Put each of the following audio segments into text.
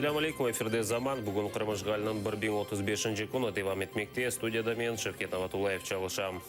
Selâm aleyküm, efirde Zaman. Bugün Qırım işğaliniñ 1035-nci künü devam etmekte. Studiyada men, Şevket Namatullayev, çalışam.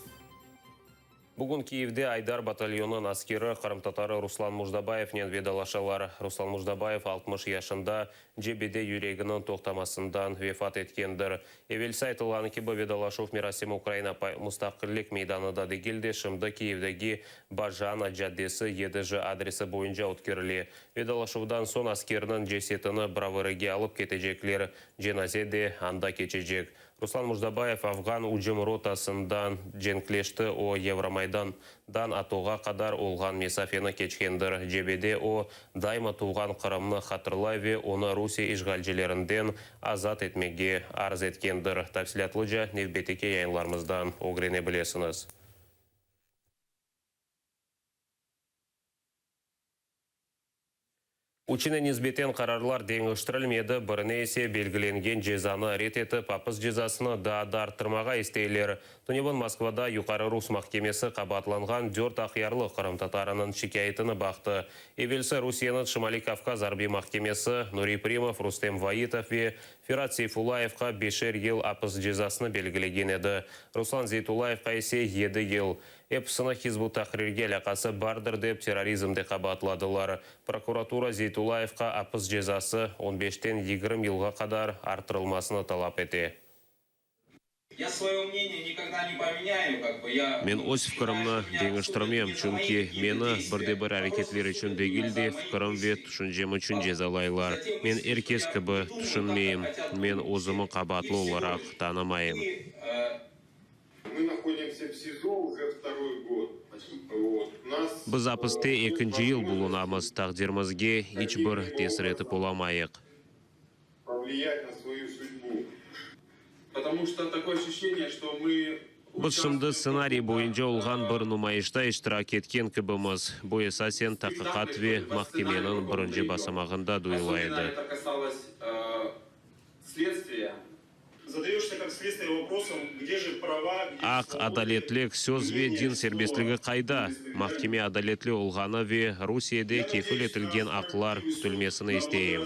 Bugün Kiyevde Aydar batalyonınıñ askeri, qırımtatarı Ruslan Mujdabayevnen vedalaşalar. Ruslan Mujdabayev 60 yaşında, cebede yüreginiñ toqtamasından vefat etkendir. Evelsi aytılğanı kibi, vedalaşuv merasimi Ukraina Mustaqillik meydanında degil de, şimdi Kiyevdegi Bajana caddesi 7J adresi boyunca ötkerile. Vedalaşuvdan soñ askerniñ cesetini Brovărıge alıp ketecekler, cenaze de anda keçecek. Ruslan Mujdabayev afğan ücüm rotasından cenkleşti, o, Yevromaydandan ATOğa qadar olğan mesafeni keçkendir. Cebede o, daima tuvğan Qırımnı hatırlay ve onı Rusiye işğalcilerinden azat etmege arz etkendir. Tafsilâtlıca nevbetteki yayınlarımızdan ögrene bilesiñiz. Üçüne nisbeten qararlar deñiştirilmedi, birine ise belgilengen cezanı red etip, apis cezasını daa da arttırmağa isteyler. Tünevin Moskvada Yuqarı rus mahkemesi qabaatlanğan dört aqyarlı qırımtatarınıñ şikâyetini baqtı. Evelsi Rusiyeniñ Şimaliy-Kavkaz arbiy mahkemesi Nuri Primov, Rustem Vaitov ve Ferat Seyfullayevqa beşer yıl apis cezasını belgilegen edi, Ruslan Zeytullayevqa ise yedi yıl. Episini Hizb ut-Tahrirge alâqası bardır dep terrorizmde qabaatladılar. Prokuratura Zeytullayevqa apis cezası on beşten 20 yılğa qadar arttırılmasını talap ete. Men öz fikirimni deñiştirmem, çünki meni bir de bir areketler içün degil de, fikirim ve tüşüncem içün cezalaylar. Men er kes kibi tüşünmeyim, men özümi qabaatlı olaraq tanımayım. Biz apiste ekinci yıl bulunamız, taqdirimizge iç bir tesir etip olamayıq. Biz şimdi stsenariy boyunca olğan bir numayışta iştirak etken kibimiz. Bu esasen taqiqat ve mahkemeniñ birinci basamağında duyula edi. Aq, adaletlik, söz ve din serbestligi qayda? Mahkeme adaletli olğanı ve Rusiyede kefil etilgen aqlar kütülmesini isteyim.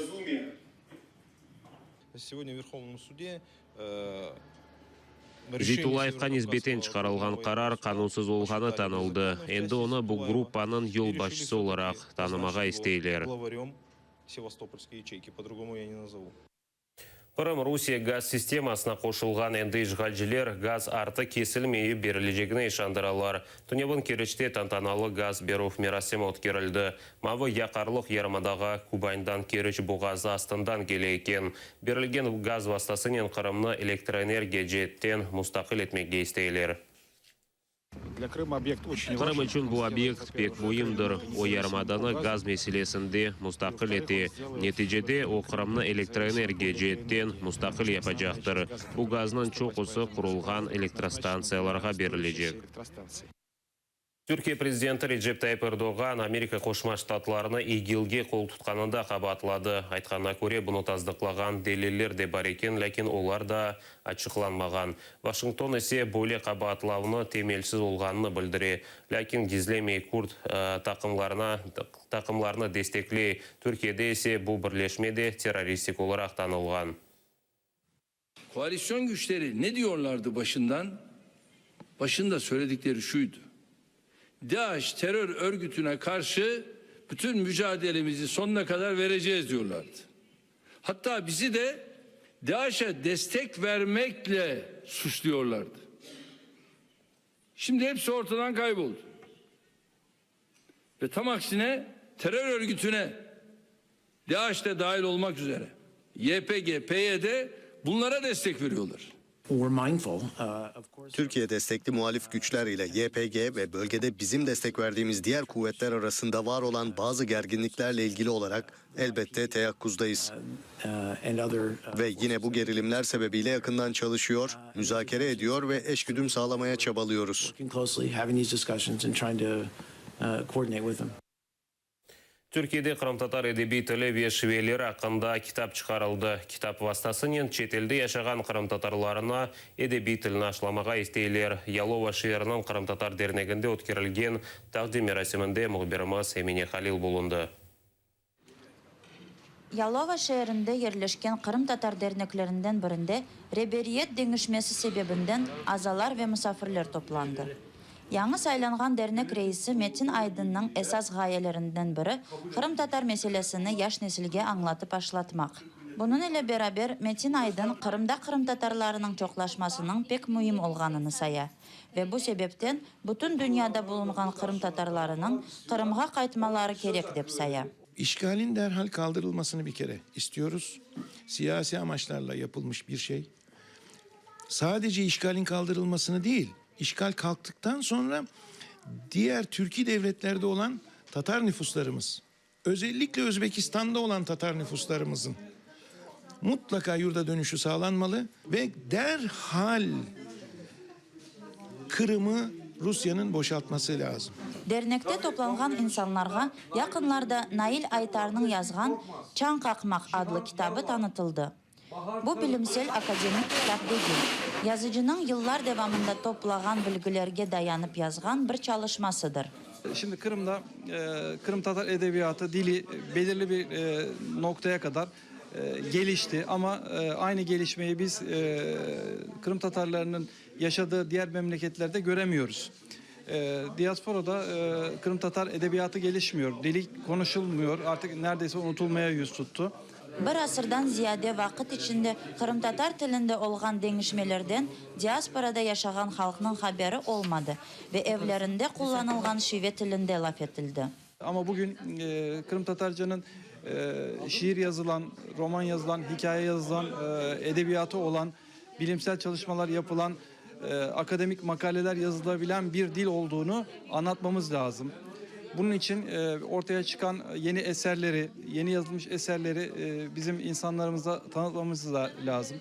Zeytullayevqa nisbeten çıqarılğan qarar qanunsız olğanı tanıldı. Endi onı bu gruppanıñ yolbaşçısı olaraq tanımağa isteyler. Qırım Rusiye gaz sistemasına qoşulğan endi işğalciler gaz artı kesilmeyip berilecegine işandıralar. Tünevin Keriçte tantanalı gaz berüv merasimi ötkerildi. Mavı yaqarlıq yarımadağa Kubandan Keriç boğazı astından kele eken. Berilgen gaz vastasınen Qırımnı elektroenergiya ceetten mustaqil etmege isteyler. Qırım içün bu obyekt pek müimdir, o, yarımadanı gaz meselesinde mustaqil ete. Neticede, o, Qırımnı elektroenergiya ceetten mustaqil yapacaqtır. Bu gaznıñ çoqusı qurulğan elektrostantsiyalarğa berilecek. Türkiye prezidenti Recep Tayyip Erdoğan Amerika Qoşma Ştatlarını İGİLge qol tutqanında qabaatladı. Aytqanına köre, bunı tasdıqlağan deliller de bar eken, lâkin olar daa açıqlanmağan. Washington ise böyle qabaatlavnı temelsiz olğanını bildire, lâkin gizlemey, kürd taqımlarına taqımlarnı destekley, Türkiyede ise bu birleşme de terroristik olaraq tanılğan. Koalisyon güçleri ne diyorlardı başından? Başında söyledikleri şuydu, DAEŞ terör örgütüne karşı bütün mücadelemizi sonuna kadar vereceğiz diyorlardı. Hatta bizi de DAEŞ'e destek vermekle suçluyorlardı. Şimdi hepsi ortadan kayboldu. Ve tam aksine terör örgütüne DAEŞ de dahil olmak üzere YPG, PYD bunlara destek veriyorlar. Türkiye destekli muhalif güçler ile YPG ve bölgede bizim destek verdiğimiz diğer kuvvetler arasında var olan bazı gerginliklerle ilgili olarak elbette teyakkuzdayız. Ve yine bu gerilimler sebebiyle yakından çalışıyor, müzakere ediyor ve eşgüdüm sağlamaya çabalıyoruz. Türkiyede qırımtatar edebiy tili ve şiveleri aqqında kitap çıqarıldı. Kitap vastasınen çetelde yaşağan qırımtatarlarına edebiy tilni aşlamağa isteyler. Yalova şeeriniñ qırımtatar derneginde ötkerilgen taqdim merasiminde mühbirimiz Emine Halil bulundı. Yalova şeerinde yerleşken qırımtatar derneklerinden birinde reberiyet deñişmesi sebebinden azalar ve musafirler toplandı. Yañı saylanğan dernek reisi Metin Aydınnıñ esas ğayelerinden biri, qırımtatar meselesini yaş nesilge añlatıp aşlatmaq. Bunıñ ile beraber Metin Aydın Qırımda qırımtatarlarınıñ çoqlaşmasınıñ pek müim olğanını saya ve bu sebepten bütün dünyada bulunğan qırımtatarlarınıñ Qırımğa qaytmaları kerek dep saya. İşgalin derhal kaldırılmasını bir kere istiyoruz. Siyasi amaçlarla yapılmış bir şey. Sadece işgalin kaldırılmasını değil, işgal kalktıktan sonra diğer Türki devletlerde olan Tatar nüfuslarımız, özellikle Özbekistanda olan Tatar nüfuslarımızın mutlaka yurda dönüşü sağlanmalı ve derhal Qırımı Rusiye'nin boşaltması lazım. Dernekte toplanğan insanlarğa yaqınlarda Nail Aytarnıñ yazğan Çañ qaqmaq adlı kitabı tanıtıldı. Bu bilimsel akademik kitap degil, yazıcınıñ yıllar devamında toplağan bilgilerge dayanıp yazğan bir çalışmasıdır. Şimdi Qırımda qırımtatar edebiyatı, dili belirli bir noqtaya qadar gelişti, amma aynı gelişmeyi biz qırımtatarlarnıñ yaşadığı diğer memleketlerde göremiyoruz. Diasporada qırımtatar edebiyatı gelişmiyor, dili konuşulmuyor, artıq neredeyse unutulmaya yüz tuttı. Bir asırdan ziyade vaqıt içinde qırımtatar tilinde olğan deñişmelerden diasporada yaşağan halqnıñ haberi olmadı ve evlerinde qullanılğan şive tilinde laf etildi. Amma bugün qırımtatarcanıñ şiir yazılan, roman yazılan, hikâye yazılan, edebiyatı olan, bilimsel çalışmalar yapılan, akademik makaleler yazılabilen bir dil olduğunu añlatmamız lâzım. Bunıñ içün ortaya çıqan yeni eserleri, yeni yazılmış eserleri bizim insanlarımıza tanıtmamız da lâzım.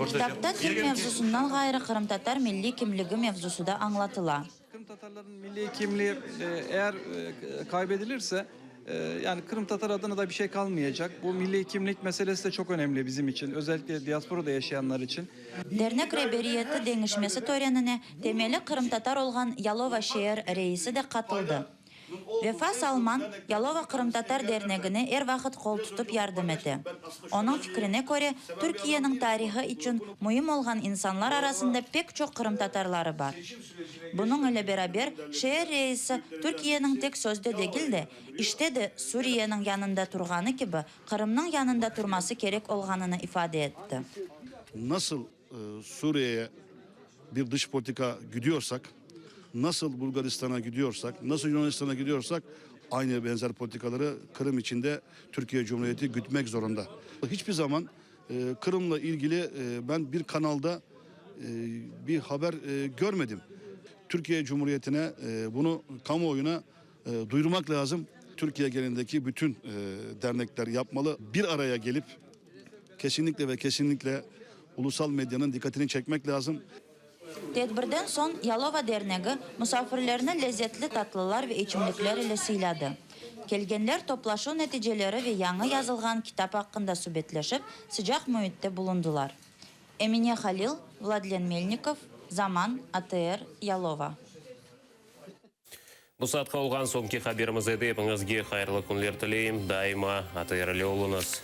Kitapta til mevzusından ğayrı qırımtatar milliy kimligi mevzusı da añlatıla. Qırımtatarlarnıñ milliy kimliği eğer kaybedilirse, yani qırımtatar adına da bir şey qalmayacaq. Bu milliy kimlik meselesi de çoq önemli bizim içün, özellikle diasporada yaşayanlar içün. Dernek reberiyeti deñişmesi törenine temeli qırımtatar olğan Yalova şeer reisi de qatıldı. Vefa Salman Yalova qırımtatar dernegine er vaqıt qol tutıp yardım ete. Onıñ fikrine köre, Türkiyeniñ tarihı içün müim olğan insanlar arasında pek çoq qırımtatarları bar. Bunıñ ile beraber, şeer reisi Türkiyeniñ tek sözde degil de, işte de Suriyeniñ yanında turğanı kibi, Qırımnıñ yanında turması kerek olğanını ifade etti. Nasıl Suriyeye bir dış politika güdüyorsak, nasıl Bulgaristan'a güdüyorsak, nasıl Yunanistan'a güdüyorsak, aynı benzer politikaları Kırım için de Türkiye Cumhuriyeti gütmek zorunda. Hiçbir zaman Kırım'la ilgili ben bir kanalda bir haber görmedim. Türkiye Cumhuriyeti'ne bunu kamuoyuna duyurmak lazım. Türkiye genelindeki bütün dernekler yapmalı. Bir araya gelip kesinlikle ve kesinlikle ulusal medyanın dikkatini çekmek lazım. Tedbirden soñ Yalova dernegi musafirlerni lezetli tatlılar ve içimlikler ile sıyladı. Kelgenler toplaşuv neticeleri ve yañı yazılğan kitap aqqında subetleşip, sıcaq müitte bulundılar. Emine Halil, Vladlen Melnikov, Zaman, ATR, Yalova. Bu saatqa olğan soñki haberimiz edi. Epiñizge hayırlı künler tileyim. Daima ATR ile oluñız.